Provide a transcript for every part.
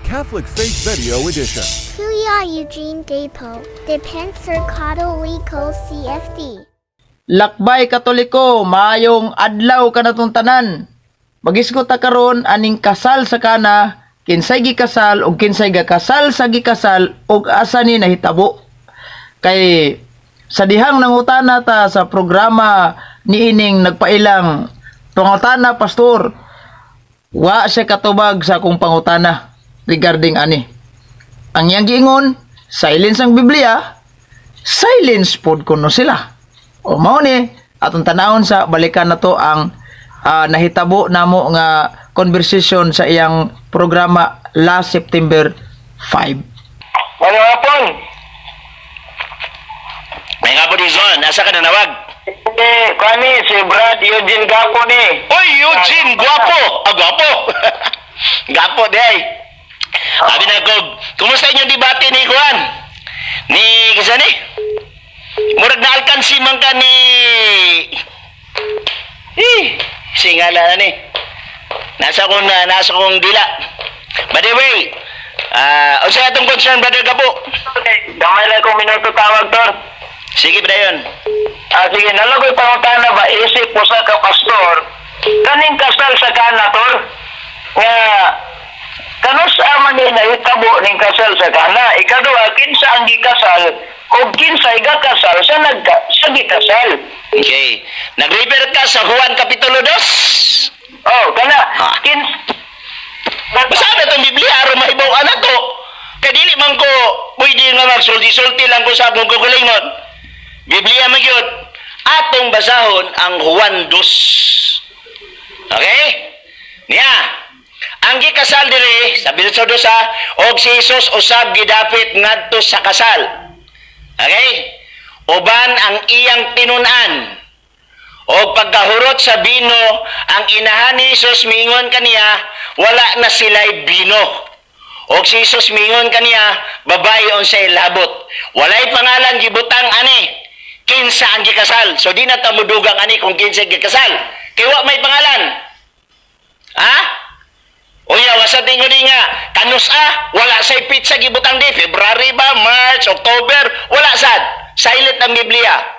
Catholic Faith Video Edition. Kuya Eugene Gapo, Depenser Katoliko CFD. Lakbay Katoliko, maayong adlaw kanatong tanan. Magisgot ta karon aning kasal sa Kana, kinsay gikasal ug kinsay gakasal sa gikasal ug asa ni nahitabo. Kay sa dihang nangutana ta sa programa niining nagpailang pangutana pastor, wa siya katubag sa akong pangutana regarding ani. Ang iyang giingon, silence ang Biblia, silence pod kuno sila. O mao ni atong tanawon sa balikan na to ang nahitabo namo nga conversation sa iyang programa last September 5. Ano hapon? May nga po Dizon, nasa ka nanawag? Eh, kani, si Brad Eugene Gapo ni. Oy, Eugene, guwapo! Ah, guwapo! Gapo, di ay. Sabi na ko, kumusta inyong debate ni Juan? Ni, kisa ni? Murag na alkansi man ka ni... Eh, singala na ni. Nasa kong dila. By the way, unsa atong concern, Brother Gabo? Okay, gamay lang kong minuto tawag, Tor. Sige, Brian. Ah, sige, nalagoy pangutana ba, isip mo sa ka, pastor, kaning kasal sa Kana, Tor? Nga, kanus ama ni nahitabo ning kasal sa Kana? Ikaduha, kinsa ang gikasal, o kinsa igakasal sa nagka, sa gikasal. Okay. Nag-refer ka sa Juan Kapitulo 2. Oh, kana, Ah. kins, Basta na itong Biblia, aron mahibaw na to. Kay dili man ko, pwede nga magsulti-sulti lang ko sa akong kukulingon. Biblia man gyud. Atong basahon ang Juan 2. Okay? Niya. Ang gikasal diri, sabi sa dos ha, og si Jesus usab gidapit ngadto sa kasal. Okay? Uban ang iyang tinun-an. O pagkahurot sa bino, ang inahan ni Jesus mingon kaniya, wala na sila'y bino. O si Jesus mingon kaniya, babae unsay labot. Walay pangalan gibutang ani, kinsa ang gikasal. So di na ta modugang ani kung kinsa ang gikasal. Kay wa may pangalan. Ha? Uya, wasa tingon ni nga, kanus a, wala say pitsa gibutang di, February ba, March, October, wala sad. Silent ang Biblia.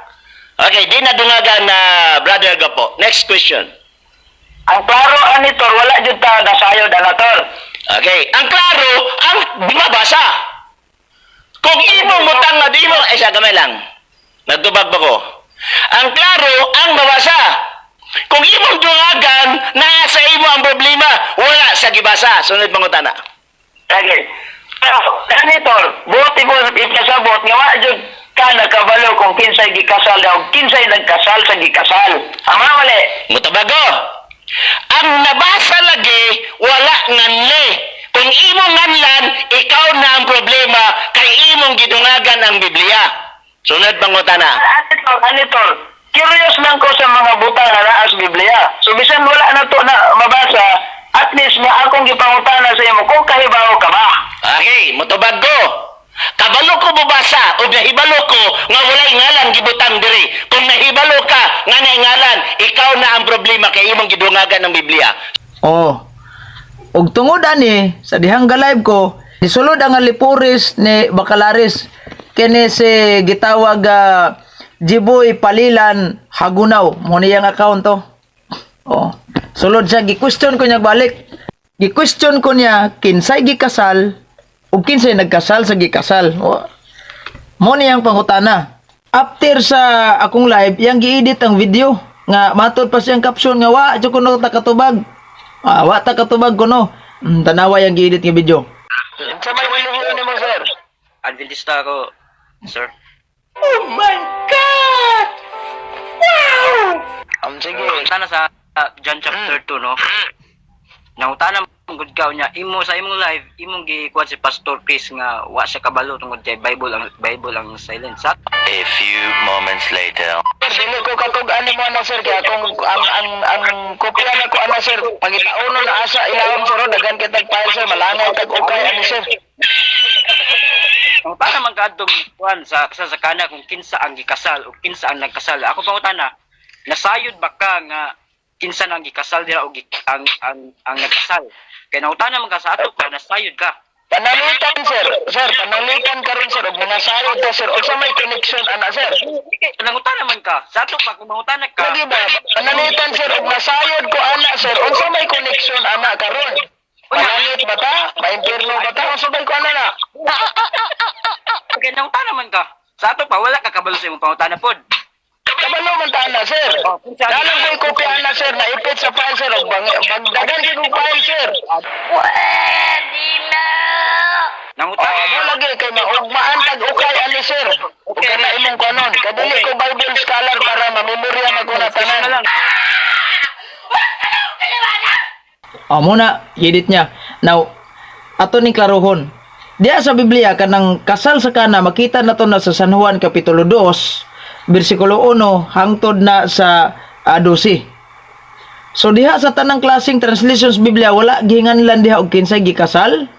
Okay, di na dungagan na, Brother Gapo. Next question. Ang klaro ani, Tor, wala jud ta nasayod ana, Tor. Okay, ang klaro, ang bumabasa. Kung imo mutang nga di mo, ay sa gamay lang. Nagtubag ba ko? Ang klaro, ang babasa. Kung imong dungagan, naa sa imo ang problema, wala sa gibasa. Sunod pangutana. Okay. Ani, Tor, buti mo ipasabot nga wa jud ka nakabalo kung kinsay gikasal daw, kinsay nagkasal sa gikasal. Ama mali. Mutabago. Ang nabasa lagi, wala nganli. Kung imong nganlan, ikaw na ang problema kay imong gidungagan ang Biblia. Sunod pangutana. Ani, Tor, ani, Tor. Curious lang ko sa mga butang nga naa sa Biblia. So bisan wala na to na mabasa, at least nga akong gipangutana sa imo kung kahibaw ka ba. Okay, mutubag ko. Kabalo ko bubasa o nahibalo ko nga walay ngalan gibutang diri. Kung nahibalo ka nga nay ngalan, ikaw na ang problema kay imong gidungagan ang Biblia. Oh. Ug tungod ani sa dihang ga-live ko, nisulod ang alipores ni Bacalaris kini si gitawag Jiboy Palilan Hagunaw mo niyang account to. Oh. Sulod siya, gi-question ko niya balik. Gi-question ko niya kinsay gikasal ug kinsay nagkasal sa gikasal. Oh. Mo niyang pangutana. After sa akong live, iyang gi-edit ang video nga matod pa siyang caption nga wa jud kuno ta katubag. Ah, wa ta katubag kuno. Tanawa yang gi-edit nga video. Sa may relihiyon nimo, sir? Adventista ako, sir. Sige. Nangutana sa John chapter 2, no? Nangutana man gud ka niya imo sa imong live, imong gikuan si Pastor Chris nga wa siya kabalo tungod kay Bible ang silent. Sa A few moments later. Sir, dili ko katug ani mo ana, sir, kaya kung ang kopya na ko ana, sir, pangitauno na asa ilawom, sir, oh, daghan kay tag file, sir, malangay tag ukay ani, sir. Nangutana man kaadtong kuan sa Kana kung kinsa ang gikasal o kinsa ang nagkasal. Ako pangutana, nasayod ba ka nga kinsa nang gikasal dira o ang nagkasal? Kay nangutana man ka sa ato pa, nasayod ka. Panalitan, sir. Sir, panalitan karon, sir, og mga sayod ta, sir. Unsa may connection ana, sir? Nangutana man ka. Sa ato pa kung mangutana ka. Lagi ba? Panalitan, sir, og nasayod ko ana, sir. Unsa may connection ana karon? Malangit ba ta? Maimpierno ba ta? Unsa may ko ana na? Okay, nangutana man ka. Sa ato pa wala ka kabalo sa imong pangutana pod. Kabalo man ta ana, sir. Dalang ko'y kopya ana, sir, naipit sa file, sir, og bagdagan kay kong file, sir. Nangutana. Oh, mo lagi kay maugmaan tag ukay ani, sir. Okay na imong kanon. Kadili ko Bible scholar para mamemorya man ko na Question na tanan. lang. O, muna, edit niya. Now, ato ning klarohon. Diya sa Biblia, kanang kasal sa Kana, makita na to na sa San Juan Kapitulo 2, versikulo 1, hangtod na sa 12. So diha sa tanang klaseng translations Biblia, wala gihinganlan diha og kinsay gikasal,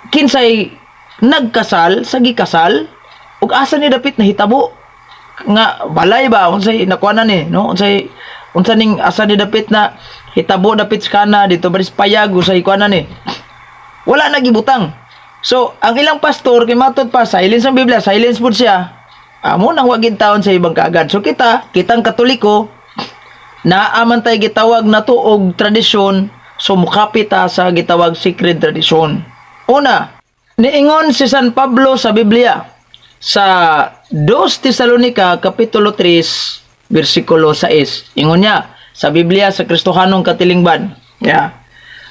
kinsay nagkasal sa gikasal, ug asa ni dapit nahitabo nga balay ba, unsay nakuha na ni, no, unsay unsa ning asa ni dapit na hitabo dapit sa Kana dito ba payag usay kuha na ni, wala na gibutang. So ang ilang pastor kay matud pa silence ang Biblia, silence pud siya, amo nang wa gid taon sa ibang kaagad. So kita, kitang Katoliko, naa man tay gitawag na to og tradisyon, so mukapit ta sa gitawag sacred tradisyon. Una, niingon si San Pablo sa Biblia sa 2 Tesalonica kapitulo 3 bersikulo 6. Ingon niya sa Biblia sa Kristohanong Katilingban. Yeah.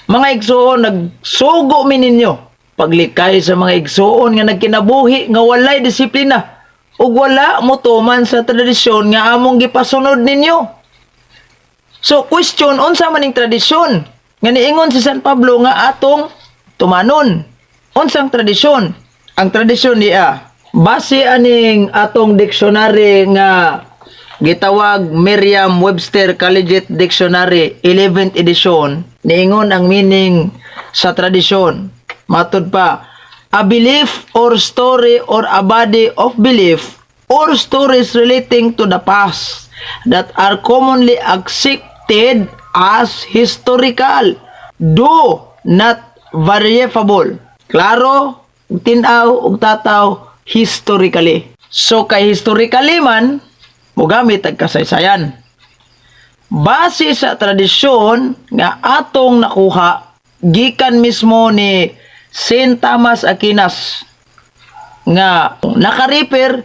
"Mga igsuon, nagsugo mi ninyo paglikay sa mga igsuon nga nagkinabuhi nga walay disiplina ug wala motuman sa tradisyon nga among gipasunod ninyo." So question, unsa man ning tradisyon nga niingon si San Pablo nga atong tumanon? Unsang tradisyon? Ang tradisyon niya, base aning atong dictionary nga gitawag Merriam-Webster Collegiate Dictionary 11th edition, niingon ang meaning sa tradisyon. Matud pa, "A belief or story or a body of belief or stories relating to the past that are commonly accepted as historical, though not verifiable." Klaro, tinaw ug tataw, historically. So kay historically man, mogamit ang kasaysayan. Base sa tradisyon nga atong nakuha gikan mismo ni Saint Thomas Aquinas nga naka-refer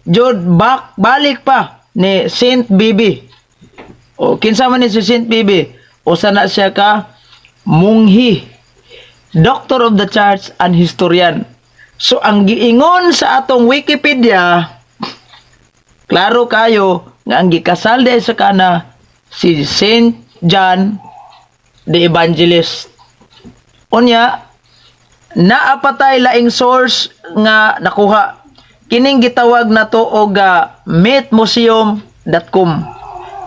jud back balik pa ni Saint Bibi. O kinsa man ni si Saint Bibi? Usa na siya ka munghi, Doctor of the Church and historian. So ang giingon sa atong Wikipedia, klaro kayo nga ang gikasal diay sa Kana si Saint John the Evangelist. Unya, naa pa tay laing source nga nakuha. Kining gitawag na to og mythmuseum.com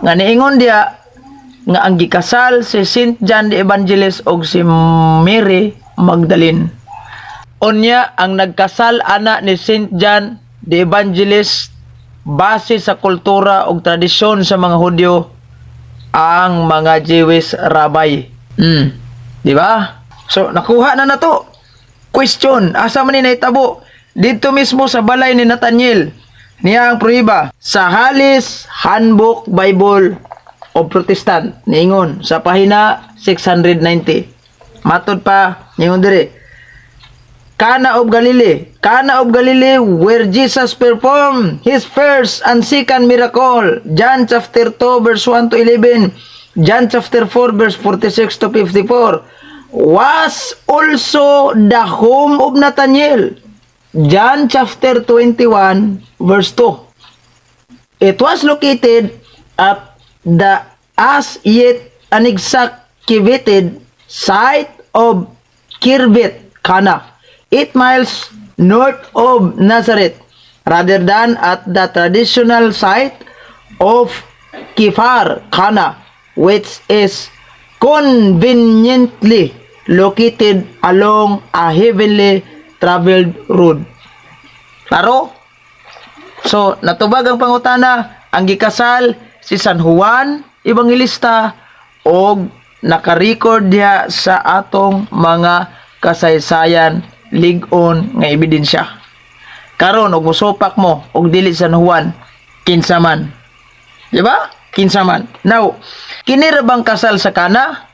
nga niingon diya nga ang gikasal si Saint John the Evangelist og si Mary Magdalene. Unya, ang nagkasal ana ni Saint John the Evangelist, base sa kultura ug tradisyon sa mga Hudyo, ang mga Jewish rabbi. Di ba? So nakuha na nato. Question, asa man ni nahitabo? Dito mismo sa balay ni Nathaniel. Niya ang pruiba sa Halley's Handbook Bible of Protestant niingon sa pahina 690. Matod pa, niingon dire, Cana of Galilee. Cana of Galilee, where Jesus performed his first and second miracle. John chapter 2 verse 1 to 11. John chapter 4 verse 46 to 54. Was also the home of Nathaniel. John chapter 21 verse 2. It was located at the as yet unexcavated site of Khirbet Kana, 8 miles north of Nazareth, rather than at the traditional site of Kifar Kana, which is conveniently located along a heavily traveled road. Klaro? So, natubag ang pangutana, ang gikasal si San Juan Evangelista og naka-record diha sa atong mga kasaysayan, lig-on nga ebidensya. Karon og musupak mo og dili San Juan, kinsa man. Di ba? Kinsa man. Now, kini ra bang kasal sa Kana?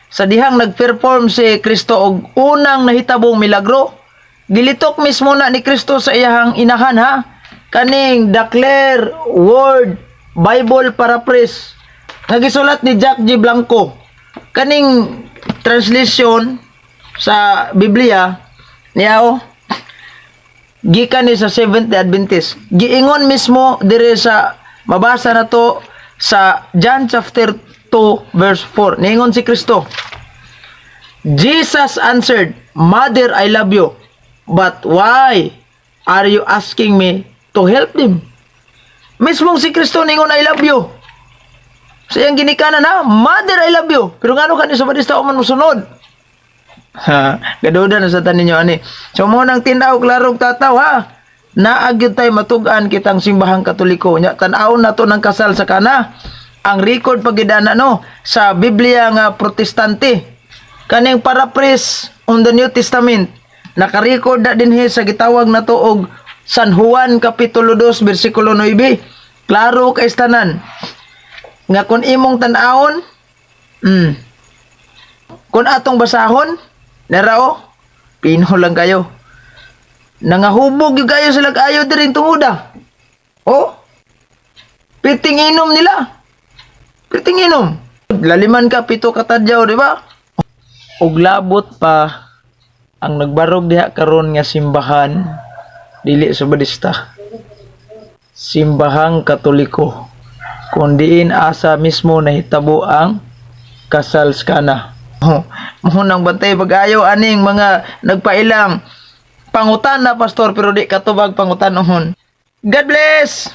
Sa dihang nagperform si Kristo og unang nahitabong milagro, gilitok mismo na ni Kristo sa iyahang inahan, ha. Kaning The Clear Word Bible Paraphrase nga gisulat ni Jack G. Blanco. Kaning translation sa Biblia niya, oh, gikan ni sa Seventh Day Adventist. Giingon mismo dire sa mabasa na to sa John chapter 2 verse 4. Niingon si Kristo. Jesus answered, "Mother, I love you. But why are you asking me to help them?" Mismong si Kristo ningon, "I love you." Sa iyang ginikanan ha, "Mother, I love you." Pero ngano kani sa Badista man mosunod? Ha, gaduda na sa tanin ninyo ani. So mo nang tinaw klarong tataw, ha. Naa gyud tay matug-an kitang Simbahang Katoliko. Nya tan-awon na to ng kasal sa Kana. Ang record pagidana, no, sa Biblia nga Protestante. Kaning Paraphrase on the New Testament naka-record na dinhi sa gitawag na to og San Juan kapitulo 2 bersikulo 9. Klaro kay tanan nga kung imong tan-awon, kung atong basahon, narao, pino lang kayo. Nangahubog yung kayo sila ayo diring tunguda. Oh, piting inom nila. Piting inom. Laliman ka, pito katadyaw, di ba? Og labot pa, ang nagbarog diha karon nga simbahan, dili sa Badista. Simbahang Katoliko. Kung diin asa mismo nahitabo ang kasal sa Kana. Mo nang bantay pag-ayo aning mga nagpailang pangutan na pastor pero di katubag pangutanohon. God bless!